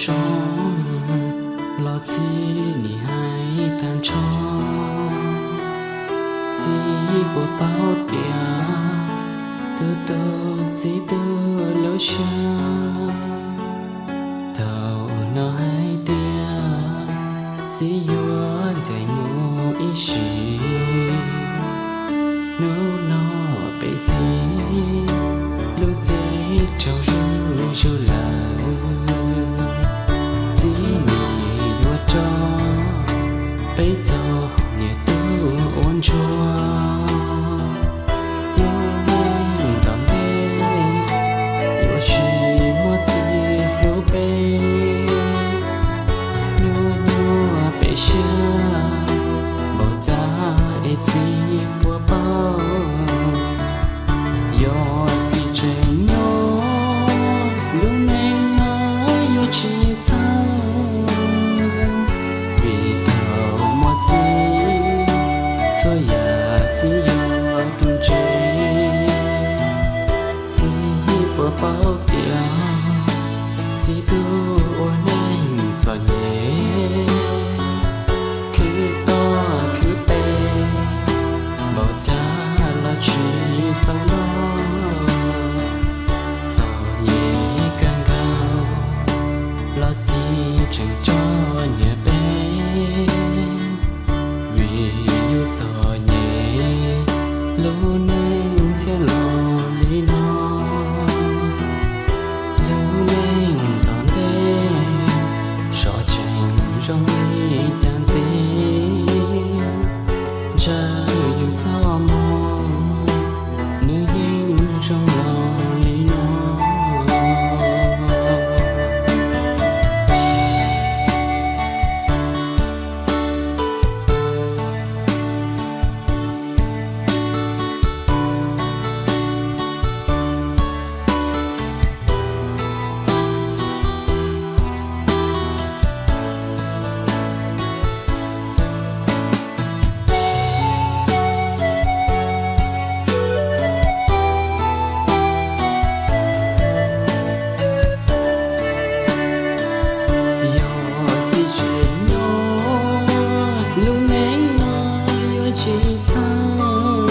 zoo los txiv nim hais tag nrho. Txiv puas paub tias tus tub txiv tu lub siab, thaum no hais tias txiv yuav ncaim mus ib sim. Hnub no peb txiv lub cev raug zuj zus lawm, txiv nim yuav rau peb txog niam tub ua ntsuag. Lub neej tom ntej yuav tsis muaj txiv hlub peb. Hnub no peb siab npaum cas es txiv puas paub? Yog txiv tseem nyob, lub neej no yuav tsis txhawj, vim thaum muaj txiv, txhua yam txiv yuav tu ntse. Txiv puas paub tias txiv tub ua neej txom nyem, khwv toj khwv pes, npaum cas los tsis txaus noj. Txom nyem kawg nkaus los txiv tseem tso nyiam peb, vim yus txom nyem lub neej thiaj los li no. Lub neej tom ntej sov tseem zoo li cas ntxiv, ntshe yus txoj hmoo nws yeej zoo los li no. Yog txiv tseem nyob, lub neej no yuav tsis txhawj,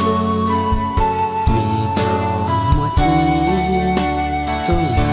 vim thaum muaj txiv, txhua